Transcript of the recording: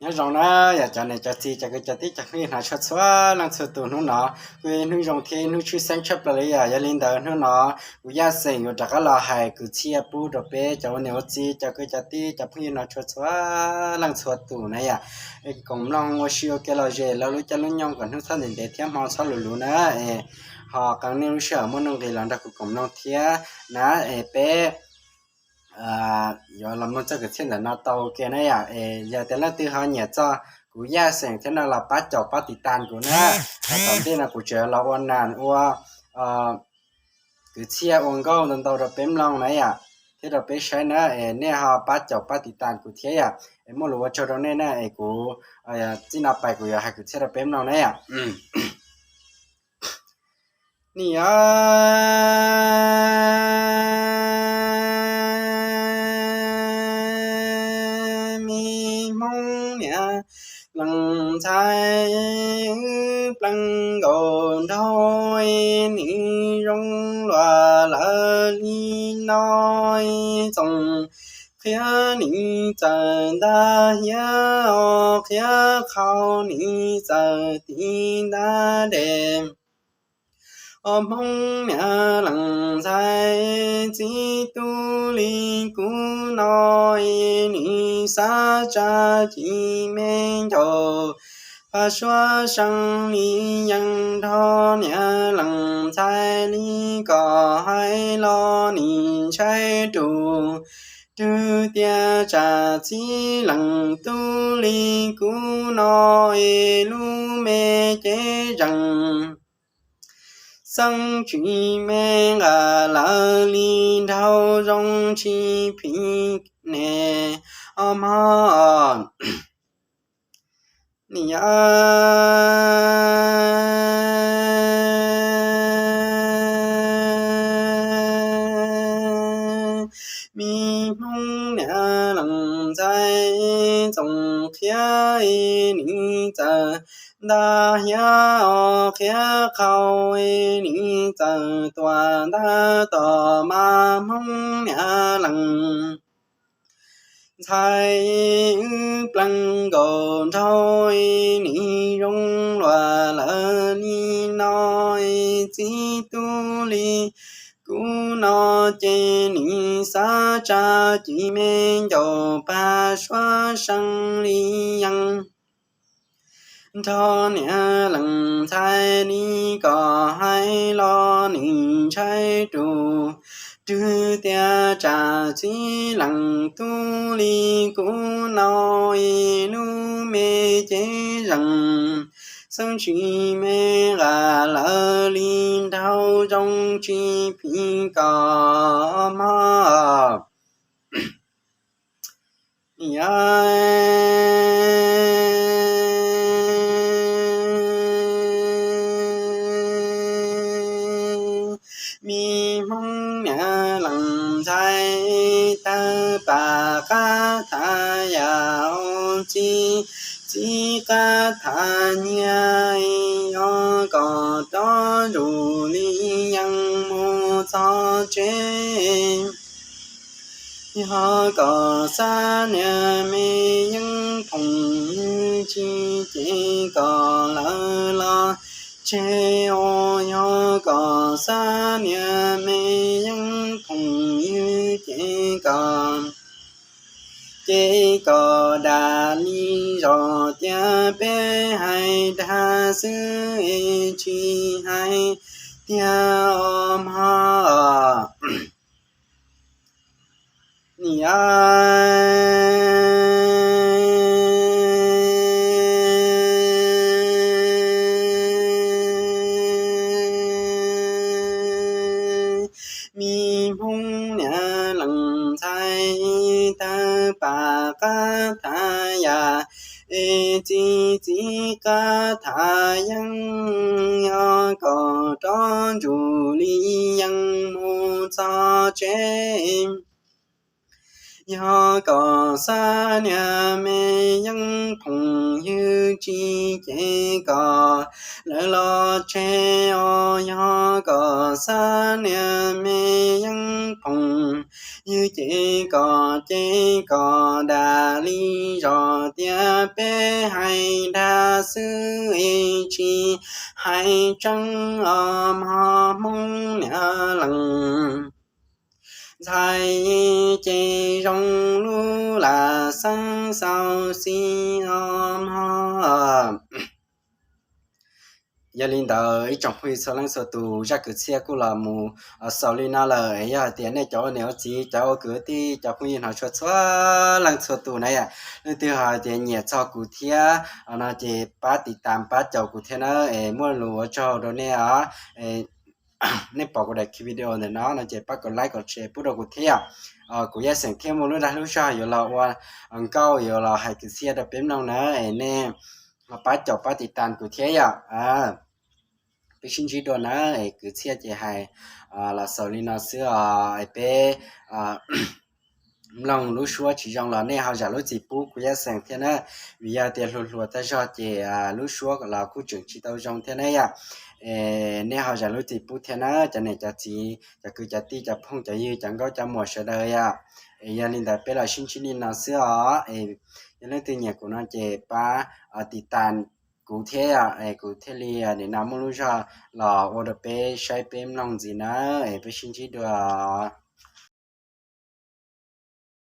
Nyob zoo na yom cov niam cov txiv cov kwv cov tij cov phooj ywg hnov tshua txhua leej txhua tus, hnub no kuj ib hnub zoo thiab ib hnub tshwj xeeb tshaj plaws li yom. Yog li ntawd hnub no kuv Yaj Xeem yuav rov qab los hais kwv txhiaj pub rau peb cov ua niam ua txiv cov kwv cov tij cov phooj ywg hnov tshua txhua leej txhua tus na yom. Koom mloog ua si ua ke los zem lawv lub caij lub nyoog kom hnub txhob ntev ntev thiab hmo txhob luv luv na. Es ho qee nej lub sij hawm muaj nuj nqis los nrog kuv koom mloog thiab na. Es peb yuav los mloog txoj kwv txhiaj ntawm no tau ua ke na yom. Es yog tias leej twg ho nyiam txog kuv Yaj Xeem thiab no los pab caum pab tiv tas kuv na. Tom ntej no kuv tseem los ua nas ua kwv txhiaj ua nkauj ntau ntau rau peb mloog na yom, thiab rau peb saib na. Es nej ho pab caum pab tiv tas kuv thiab yom. Es muaj lus ua tsaug rau nej na. Es kuv txij no pais kuv yuav hais kwv txhiaj rau peb mloog na yom. Niam, me Hmoob niam leej ntxhais, wb plees nkaus nraug, nws zoo luag lawm li no, txoos qhia nws txawm ntag hiab, qhia qhau nws txawm tiv ntag dej. Os Hmoob niam leej ntxhais, txiv tub li kuv no, nws xav tsa ci me ncaus, pab suav seej li yeej, nrog niam leej ntxhais li kom hais los nws ntshai rus. Twb tias tsam txiv leej tub li kuv no, es lub me cev zees, xeeb tsis me nqa lawm li, nraug zoo tsis phim ne. Os Hmoob niam, me Hmoob niam leej ntxhais, txoos qhia nws txawm ntag hiab, qhia qhau nws txawm tuaj ntag, tos mas Hmoob niam leej ntxhais, wb plees nkaus nraug, nws zoo luag lawm li no, txiv tub li kuv no, ces nws xav tsa ci me ncaus, pab suav seej li yeej, nrog niam leej ntxhais li kom hais los nws ntshai rus. Twb tias tsam txiv leej tub li kuv no, es lub me cev zees, xeeb tsis me nqa lawm li, nraug zoo tsis phim kom mog. Me Hmoob niam leej ntxhais, tawg pam qab tham yam, txiv, txiv qab tham nyiaj, yog kom rov zus li yeej mus txog tsev. Yog kom xav niam me yeej phoom ywg, tsis ces kom lawv los tseg os. Yog kom xav niam me yeej phoom ywg, ces kom, ces kom dam li zos tias peb hais dag xwb, tsis hais tiag os mog. Niam, me Hmoob niam leej ntxhais, tawg pam qab tham yam, es txiv, txiv qab tham yeej, yog kom rov zus li yeej mus txog tsev. Yog kom xab niag me yeeb phoom ywg tsis ces kom lawv los tseg os. Yog kom xab niag me yeeb phoom ywg ces kom ces kom dag li zos tias peb hais dag xwb es tsis hais tseeb os mog. Hmoob niag leej ntxhais ces zoo lub lam xeeb xaus xis os mog. Yog li ntawd ib tsoom phooj ywg txhua leej txhua tus, zaj kwv txhiaj kuj los mus xaus li no lawm. Yog hais tias nej cov ua niam ua txiv, cov ua kwv ua tij, cov phooj ywg hnov tshua txhua leej txhua tus na yom, leej twg hais tias nyiam txog kuv thiab no ces pab tiv tas pab caum kuv thiab na, es muaj lus ua tsaug rau nej os. Nej pom kuv daim video ntawm no no ces pab kom like kom share pub rau kuv thiab yom. Kuv Yaj Xeem thiaj muaj lub dag lub zog yuav los ua nkauj yuav los hais kwv txhiaj rau peb mloog na, es nej pab caum pab tiv tas kuv thiab yom. Peb sib ntsib dua na, es kwv txhiaj ces hais los xaus li no xwb os, es peb mloog lub suab tsis zoo los nej ho zam lub txim pub kuv Yaj Xeem thiab na, vim yog tias hluas hluas tag zog ces lub suab los kuj tseem tsis tau zoo thiab na yom. Es nej ho zam lub txim pub thiab na cov niam cov txiv, cov kwv cov tij, cov phooj cov ywg, cov nkauj cov muam sawv daws yom. Es yog li ntawd peb los sib ntsib li no xwb os. Es yog leej twg nyiam kuv no ces pab tiv tas kuv thiab yom, es kuv thiaj li nim no muaj lub zog los ua rau peb saib peb mloog ntxiv na, es peb sib ntsib dua.